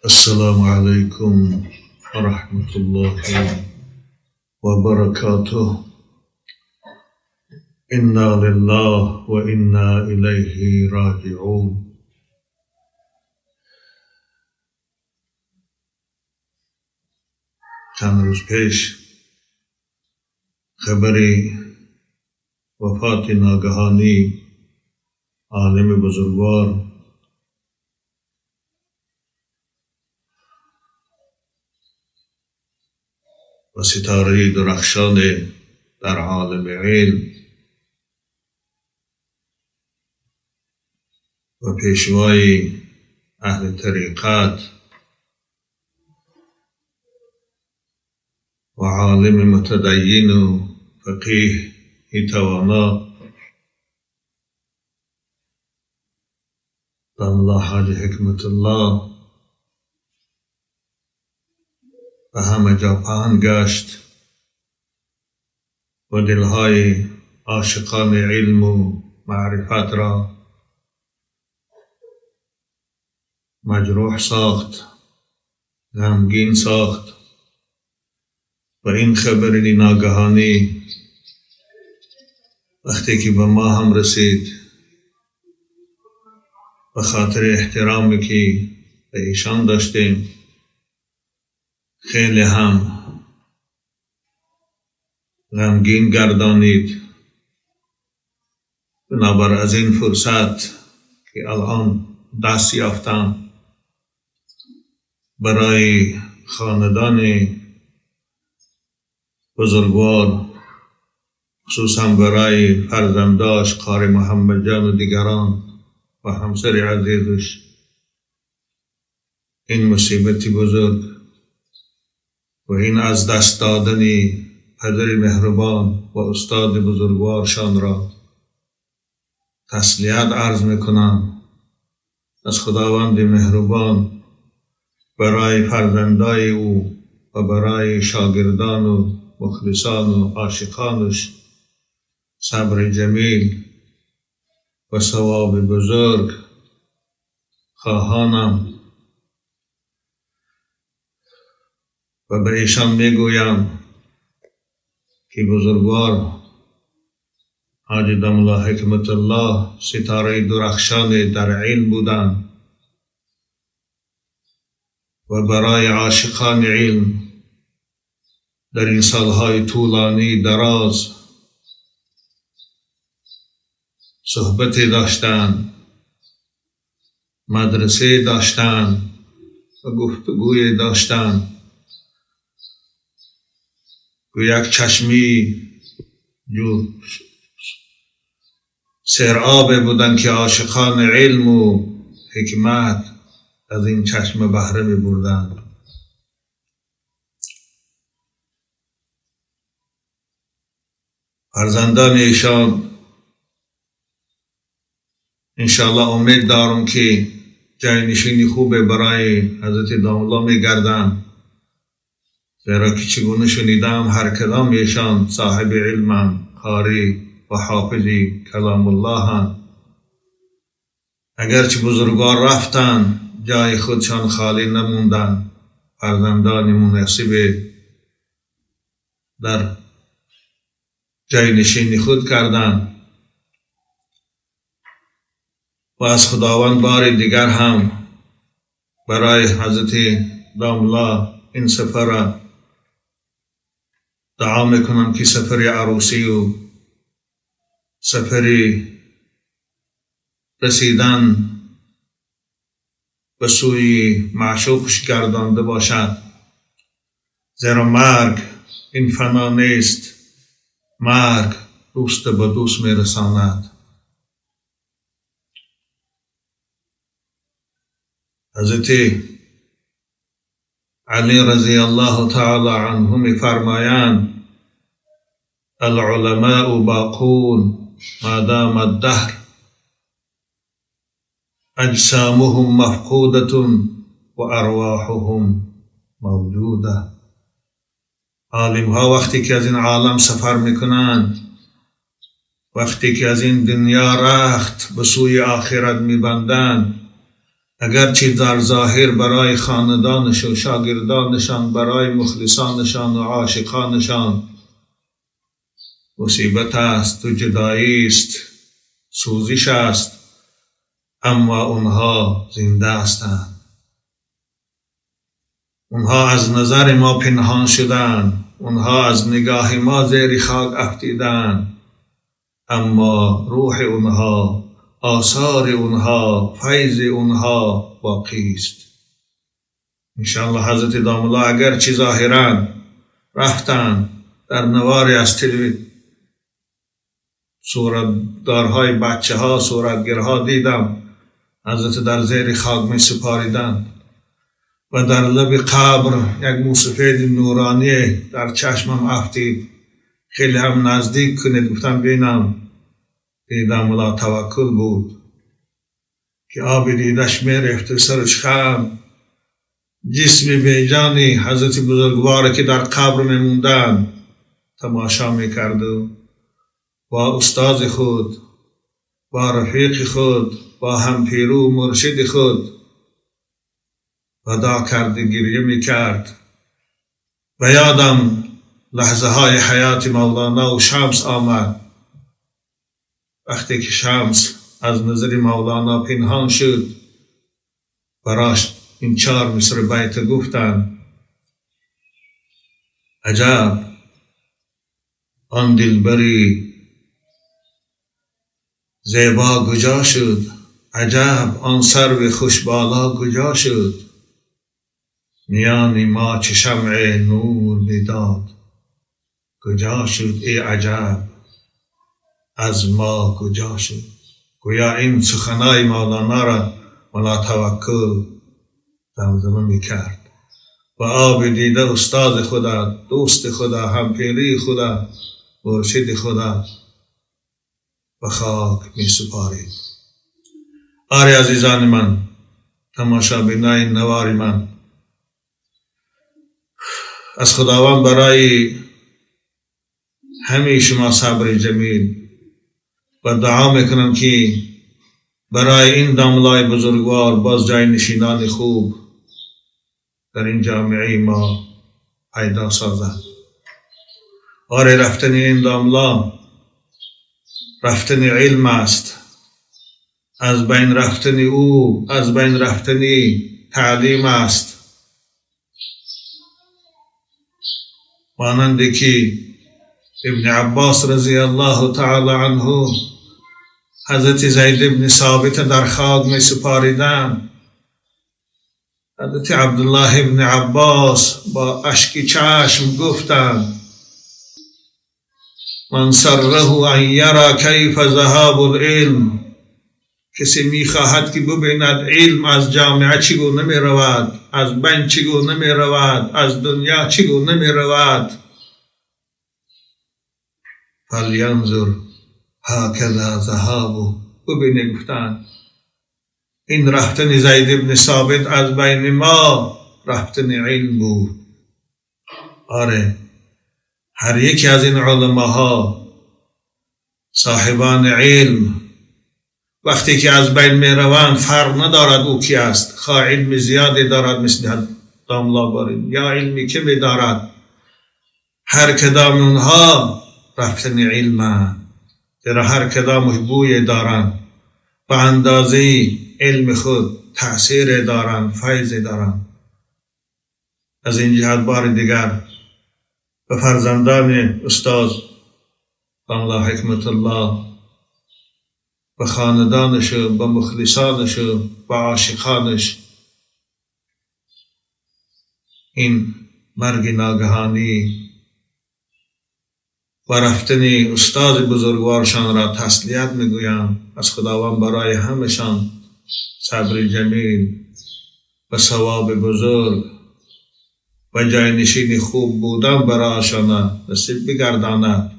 السلام عليكم ورحمة الله وبركاته. إنا لله وإنا إليه راجعون. چند روز پیش خبری وفات ناگهانی عالم بزرگوار و ستاره درخشان در عالم علم و پیشوای اهل طریقت و عالم متدین و فقیه توانا داملا حاج حکمت الله به همه جا پهن گشت و دلهای عاشقان علم و معرفت را مجروح ساخت، غمگین ساخت و این خبر ناگهانی وقتی که به ما هم رسید، به خاطر احترامی که به ایشان داشتیم خیلی هم غمگین گردانید. بنابر از این فرصت که الان دست یافتم، برای خاندان بزرگوار، خصوصا برای فرزنداش قاری محمد جان و دیگران و همسر عزیزش، این مصیبت بزرگ و این از دست دادن پدر مهربان و استاد بزرگوارشان را تسلیت عرض میکنم. از خداوند مهربان برای فرزندای او و برای شاگردان و مخلصان و عاشقانش صبر جمیل و ثواب بزرگ خواهانم و به ایشان میگویم که بزرگوار حاج داملا حکمت الله ستاره درخشان در علم بودند و برای عاشقان علم در این سالهای طولانی دراز صحبت داشتند، مدرسه داشتند و گفتگوی داشتند. و یک چشمی جو سرآب بودند که عاشقان علم و حکمت از این چشمه بهره می بردند. فرزندان ایشان انشاءالله امید دارم که جاینشینی خوب برای حضرت داملا می گردند، زیرا که چگونه شنیدم هر کدام ایشان صاحب علمند، قاری و حافظ کلام الله هستند. اگرچه بزرگوار رفتند، جای خودشان خالی نموندند. فرزندان مناسب در جای نشینی خود کردند و از خداوند بار دیگر هم برای حضرت داملا این سفر دعا میکنم که سفر عروسی و سفر رسیدن به سوی معشوقش گردانده باشد، زیرا مرگ این فنا نیست، مرگ دوست به دوست میرساند. حضرت علی رضی الله تعالی عنه میفرمایند: العلماء باقون ما دام الدهر، اجسامهم مفقودة و ارواحهم موجوده. عالم ها وقتی که از این عالم سفر میکنند، وقتی که از این دنیا رخت به سوی آخرت میبندند، اگرچه در ظاهر برای خاندانش و شاگردانشان، برای مخلصانشان و عاشقانشان مصیبت است و جدایی است، سوزش است، اما اونها زنده هستند. اونها از نظر ما پنهان شدند، اونها از نگاه ما زیر خاک افتیدند، اما روح اونها، آثار اونها، فیض اونها باقی است. انشاءالله حضرت داملا اگرچه ظاهراً رفتند، در نواری از تلویزیون صورتدارهای بچه ها، صورتگرها دیدم حضرت در زیر خاک می سپاریدند و در لب قبر یک موسفید نورانی در چشمم افتید. خیلی هم نزدیک کنید، گفتم بینم. دیدم ملا توکل بود که آب دیدش میرفت و سرش خم. جسم بیجانی حضرت بزرگوار که در قبر میموندن تماشا میکرد و با استاد خود، با رفیق خود، با همپیرو مرشد خود ودا کرد، گریه میکرد. و یادم لحظه های حیات مولانا و شمس آمد. وقتی که شمس از نظر مولانا پنهان شد، براش این 4 مصرع بیت گفتند: عجب آن دلبری زیبا کجا شد، عجب آن سرو خوشبالا کجا شد، میان ما چه شمع نور میداد، کجا شد ای عجب از ما کجا شد. گویا این سخنای مولانا را ملا توکل زمزمه میکرد و آب دیده استاد خدا، دوست خدا، همپیری خدا، مرشد خدا به خاک می سپارید. آری عزیزان من، تماشابینای نوار من، از خداوند برای همه شما صبر جمیل و دعا میکنم که برای این داملای بزرگوار باز جای نشینان خوب در این جامعه ما پیدا سازد. آره، رفتن این داملا رفتن علم است، از بین رفتن او از بین رفتن تعلیم است. مانند که ابن عباس رضی الله تعالی عنه حضرت زید ابن ثابت در خاک می سپاریدند، حضرت عبدالله ابن عباس با اشک چشم گفتند: من سره ان یرا کیف ذهاب العلم. کسی میخواهد که ببیند علم از جامعه چگونه میرود، از بین چگونه میرود، از دنیا چگونه میرود، فلینظر هکذا ذهاب. ببینه، گفتند این رفتن زید ابن ثابت از بین ما رفتن علم بود. آره، هر یکی از این علماها صاحبان علم وقتی که از بین می روند فرق ندارد او کی است، خواه علم زیادی دارد مثل داملا بارین یا علمی کمی دارد، هر کدام اونها رفتن علم، زیرا هر کدامش بوی دارند، به اندازه علم خود تأثیر دارند، فیض دارند. از این جهت بار دیگر به فرزندان استاد داملا حکمت الله، به خاندانش، به مخلصانش، به عاشقانش این مرگ ناگهانی و رفتن استاد بزرگوارشان را تسلیت میگویم. از خداوند برای همشان صبر جمیل و ثواب بزرگ و جاینشین خوب بودن برایشان نصیب بگرداند.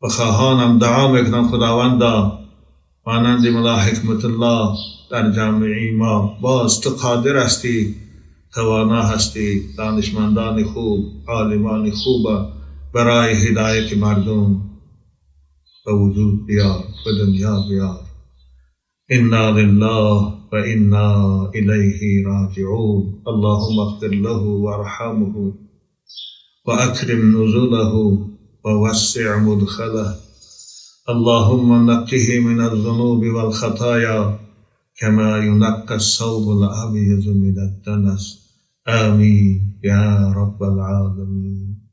و خواهانم دعا میکنم خداوندا مانند ملا حکمت الله در جامعه ما باز تو قادر هستی، توانا هستی، دانشمندان خوب، عالمان خوب برای هدایت مردم به وجود بیار، به دنیا بیار. انا لله وإنا إليه راجعون. اللهم اغفر له وارحمه وأكرم نزله ووسع مدخله. اللهم نقه من الذنوب والخطايا كما ينقى الثوب الأبيض من الدنس. آمين يا رب العالمين.